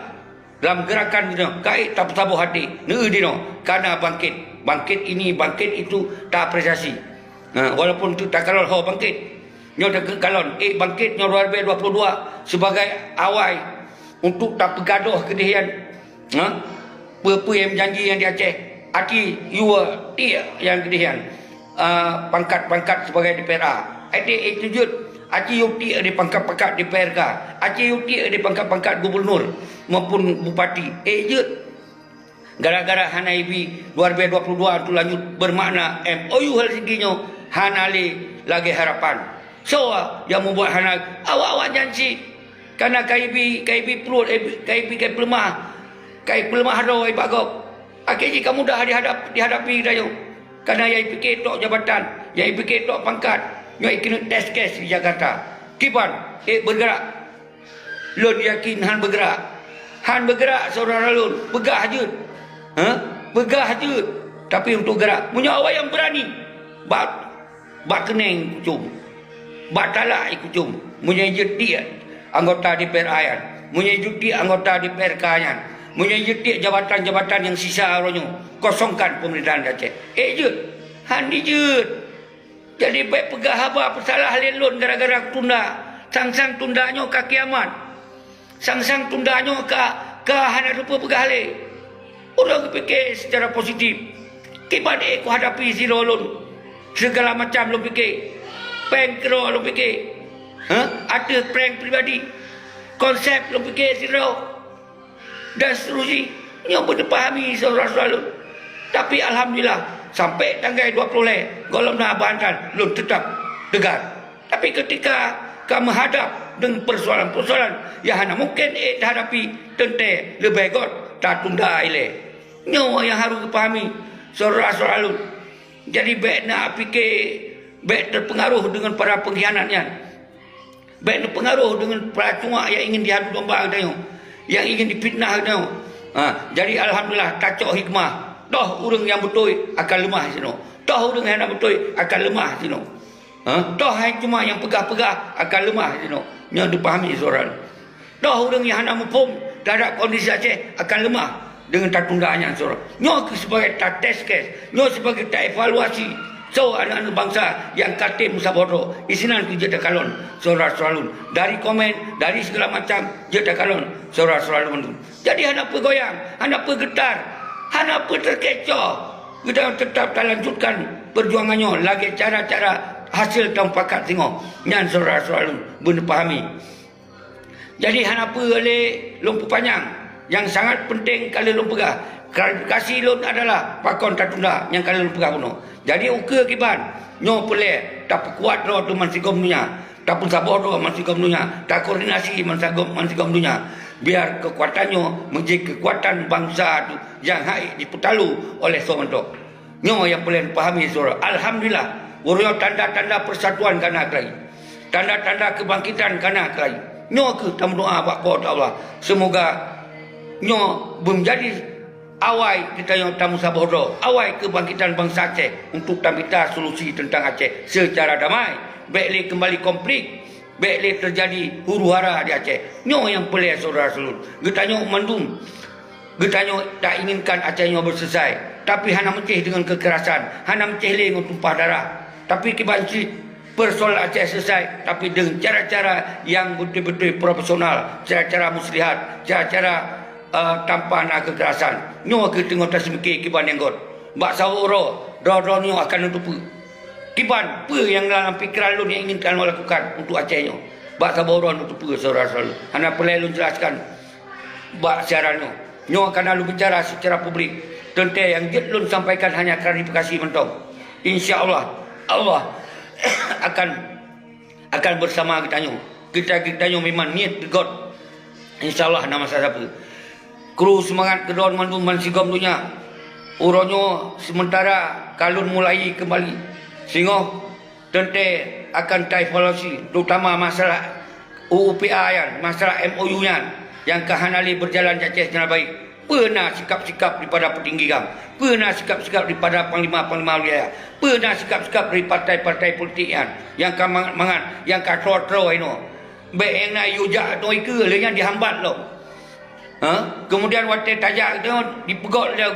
lam geurakan nyoe ka ék tapeusaboh até, neueu dinoe, ka na bangkét. Bangkét ini, bangkét itu, taapresiasi. Nah, walaupun tu takalon ho bangkét. Nyoe takeukalon, ék bangkét nyoe dua ribu dua puluh dua sebagai awai untuk tapeugadôh keudeh nyan. Ha? Peue-peue nyang janji nyang di Aceh, aci yue tiek nyang keudeh nyan, ah, pangkat-pangkat sebagai D P R A. Até ék jeuet, aci yue tiek di pangkat-pangkat D P R K, aci yue tiek di pangkat-pangkat gubernur maupun bupati. Ék jeuet. Gara-gara hana ibi dua ribu dua puluh dua tu lanjut bermakna M O U Helsinki nyoe hana lé lagée harapan. Soe nyang mubuet hana awak-awak nyan cit. Kana ka ibi, ka ibi pruet, eh, ka ibi ka peuleumah, ka peuleumah droe bak gob. Akhé jih ka mudah dihadap-, dihadapi geutanyoe. Kana nyang ipike tok jabatan, nyang ipike tok pangkat, nyoe ikeuneuk test case di Jakarta. Kiban, ék bergerak. Lôn yakin han beugerak. Han beugerak syedara lôn, peugah jeuet. Hah? Peugah jeuet. Tapi untuk gerak, meunyoe awak nyang beurani, bak, bak keuneng kucom, bak talak kucom. Meunyoe jeuet tiek anggota D P R A nyan, meunyoe jeuet tiek anggota D P R K nyan, meunyoe jeuet tiek jabatan-jabatan nyang sisa uroe nyoe, kosongkan pemerintahan di Aceh. Ék jeuet, han dijeuet. Jadi bék peugah haba peusalah lé lôn gara-gara kutunda. Sang-sang tunda nyoe ka kiamat. Sang-sang tunda nyoe ka, ka hana teupeu peugah lé. Ulôn geupike secara positif. Kiban ék kuhadapi sidroe lôn. Segala macam lôn pike. Prank keudroe lôn pike. Hah? Ateueh prank pribadi. Konsep lôn pike sidroe. Dan seterusnya. Nyoe beuteupeue hami syedara-syedara lôn. Tapi alhamdulillah, sampai tanggai dua puluh lhée, gohlom na bantan lôn teutap teugar. Tapi keutika ka meuhadab deungon peusoalan-peusoalan nyang hana mungken ék tahadapi, teuntée leubeh göt tatunda ilée. Nyoe nyang harôh geupahami syedara-syedara lôn. Jadi bék na pike, bék teupeungaroh deungon para peungkhianat nyan. Bék neupeungaroh deungon peuracuma nyang ingin diadu domba geutanyoe, nyang ingin difitnah geutanyoe. Ha, jadi alhamdulillah tacok hikmah. Toh ureuëng nyang beutôi akan leumah sinoe. Toh ureuëng nyang hana beutôi akan leumah sinoe. Ha, toh hai cuma nyang peugah-peugah akan leumah sinoe. Nyoe dipahami syedara. Toh ureuëng nyang hana muphom terhadap kondisi Aceh akan leumah deungon tatunda nyan syedara. Nyoe keuh sebagai ta test case, nyoe sebagai ta evaluasi. Soe aneuëk-aneuëk bansa nyang ka tem meusaboh droe, isinan keuh jeuet takalon syedara-syedara lôn. Dari komen, dari segala macam jeuet takalon syedara-syedara lôn mandum. Jadi hana peue goyang, hana peue geutar, hana peue teukecoh. Geutanyoe teutap talanjutkan peujuangan nyoe lagée cara-cara hasil tamupakat singoh. Nyan syedara-syedara lôn beuneupahami. Jadi hana peue lé lôn peupanyang. Nyang sangat peunteng ka lheueh lôn peugah. Klarifikasi lôn adalah pakon tatunda nyang ka lheueh lôn peugah bunoe. Jadi ukeue kiban, nyoe peureulée tapeukuat droe teuh bansigom donya, tapeusaboh droe bansigom donya, takoordinasi bansigom, bansigom donya. Biar keukuatan nyoe meujeuet keukuatan bansa teuh nyang hana jipeutalu oleh soe mantong. Nyoe nyang peureulée pahami syedara. Alhamdulillah, uroe nyoe tanda-tanda persatuan ka na keulayi. Tanda-tanda keubangkitan ka na keulayi. Nyoe kheueh tameudoa bak Po teu Allah. Seumoga nyoe beumeujadi awai geutanyoe tameusaboh droe, awai keubangkitan bansa Aceh untuk tamita solusi teuntang Aceh seucara damai. Bék lé keumbali konflik, bék lé teujadi huru-hara di Aceh. Nyoe nyang peureulée syedara-syedara lôn. Geutanyoe mandum Geutanyoe tainginkan Aceh nyoe beuseuleusai, tapi hana meucéh deungon keukerasan, hana meucéh lé ngon tumpah darah. Tapi kiban cit, persoalan Aceh seuleusai, tapi deungon cara-cara nyang beutôi-beutôi profesional, cara-cara muslihat, cara-cara, eh, tanpa na keukerasan. Nyoe kheueh teungoh taseumike kiban nyang göt. Bak saboh uroe, droe-droe nyoe akan neuteupeue. Kiban peue nyang lam pikeran lôn nyang inginkan lôn lakukan untuk Aceh nyoe? Bak saboh uroe neuteupeue, syedara-syedara lôn. Hana peureulée lôn jelaskan bak siaran nyoe. Nyoe ka na lôn bicara seucara publik. Teuntée nyang jeuet lôn sampaikan hanya klarifikasi mantong. Insya Allah, Allah akan, akan bersama geutanyoe. Kita, geutanyoe memang niet beugöt. Insya Allah na masa sapeue. Kru seumangat keudroe mandum bansigom donya. Uroe nyoe seumeuntara ka lôn mulai keumbali. Singoh teuntée akan taevaluasi, terutama masalah U U P A nyan, masalah M O U nyan, nyang ka hana lé beujalan di Aceh sinan baik. Peue na sikap-sikap daripada peutinggi GAM? Peue na sikap-sikap daripada panglima-panglima wilayah? Peue na sikap-sikap dari partai-partai politik nyan, nyang ka mangat-mangat, nyang ka troe-troe inoe? Bék nyang na yue jak teuh ikeue lé nyan jihambat lom. Ha? Kemudian watée tajak teuh dipeugöt lé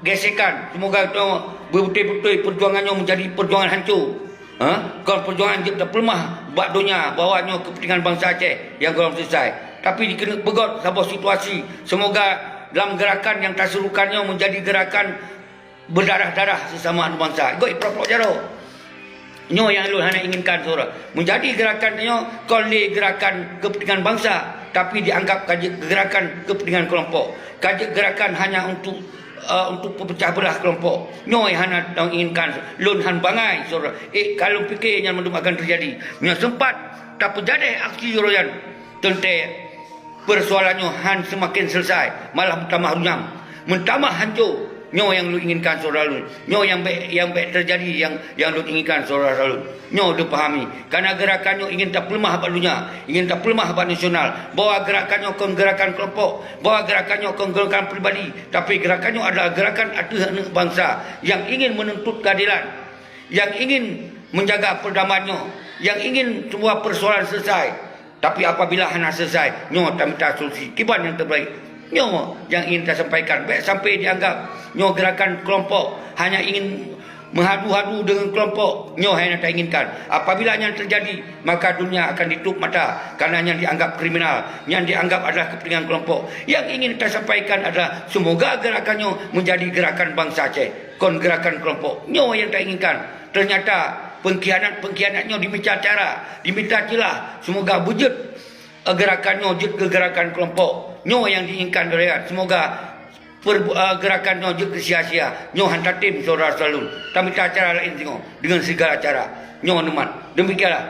gesekan. Seumoga teuh beubeutôi-beutôi peujuangan nyoe meujadi peujuangan hanco. Ha? Kon peujuangan jeuet tapeuleumah bak donya bahwa nyoe keupeuntengan bansa Aceh nyang gohlom seuleusai. Tapi dikeuneuk peugöt saboh situasi. Seumoga lam geurakan nyang taserukan nyoe meujadi geurakan beudarah-darah sesama aneuk bansa. Göt iprok-prok jaroe. Nyoe nyang lôn hana inginkan syedara. Meujadi geurakan nyoe kon lé geurakan keupeuntengan bansa, tapi dianggap ka jeuet geurakan keupeuntengan keulompok. Ka jeuet geurakan hanya untuk, eh, untuk peupeucah beulah keulompok. Nyoe nyang hana lôn inginkan. Lôn hán bangai syedara. Eh, ka lôn pike nyan mandum akan teujadi. Nyoe seumpat tapeujadeh aksi uroe nyan. Teuntée Peusoalan nyoe hán seumaken seuleusai, malah meutamah runyam, meutamah hanco. Nyoe nyang lôn inginkan syedara lôn. Nyoe nyang bék, nyang bék teujadi nyang, nyang lôn inginkan syedara lôn. Nyoe lôn pahami, kareuna geurakan nyoe ingin tapeuleumah bak donya, ingin tapeuleumah bak nasional, bahwa geurakan nyoe kon geurakan keulompok, bahwa geurakan nyoe kon geurakan pribadi, tapi geurakan nyoe adalah geurakan ateueh aneuk bansa nyang ingin meununtut keuadelan, nyang ingin meujaga peurdamaian nyoe, nyang ingin seumua peusoalan seuleusai. Tapi apabila hana seuleusai, nyoe tamita solusi kiban nyang teubaik. Nyoe nyang ingin tasampaikan. Bék sampai dianggap nyoe geurakan keulompok hanya ingin meuhadu-hadu deungon keulompok. Nyoe hana tainginkan. Apabila nyan teujadi, maka dunia akan jitôp mata, kareuna nyan dianggap kriminal, nyan dianggap adalah keupeuntengan keulompok. Nyang ingin tasampaikan adalah seumoga geurakan nyoe meujadi geurakan bansa Aceh, kon geurakan keulompok. Nyoe nyang tainginkan. Teunyata peungkhianat-peungkhianat nyoe jimita cara, jimita ceulah. Seumoga beujeuet, eh, geurakan nyoe jeuet keu geurakan keulompok. Nyoe nyang diinginkan lé rakyat. Seumoga per-, eh, geurakan nyoe jeuet keu sia-sia. Nyoe hán tatem syedara-syedara lôn. Tamita cara laén singoh deungon sigala cara. Nyoe neumat. Demikianlah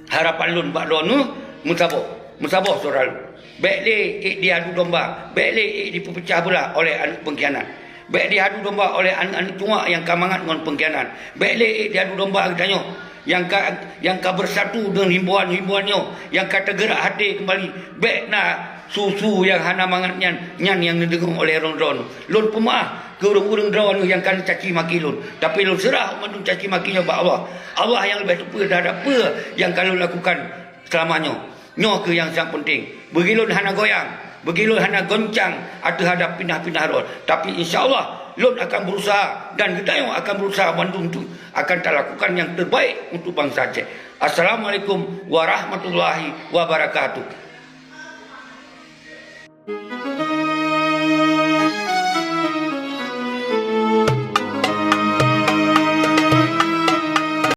harapan lôn bak droeneuh meusaboh, meusaboh syedara lôn. Bék lé ék diadu domba, bék lé ék dipeupeucah beulah oleh aneuk peungkhianat. Bék diadu domba oleh aneuk-aneuk cungak nyang ka mangat ngon peungkhianat. Bék lé ék diadu domba geutanyoe nyang ka, nyang ka beusatu deungon himbôan-himbôan nyoe, nyang ka teugerak até keumbali. Bék na su-su nyang hana mangat nyan, nyan nyang neudeungoe oleh droeneuh. Lôn peumeu'ah keu ureuëng-ureuëng droeneuh nyang ka neucaci maki lôn. Tapi lôn seurah mandum caci maki nyoe bak Allah. Allah nyang leubeh teupeue teuhadap peue nyang ka lôn lakukan seulama nyoe. Nyoe kheueh nyang sangat peunteng. Beugi lôn hana goyang, beugi lôn hana goncang ateueh haba pinah-pinah droe. Tapi insya Allah, lôn akan berusaha dan geutanyoe akan berusaha mandum tu akan talakukan nyang teubaik untuk bansa Aceh. Assalamualaikum warahmatullahi wabarakatuh.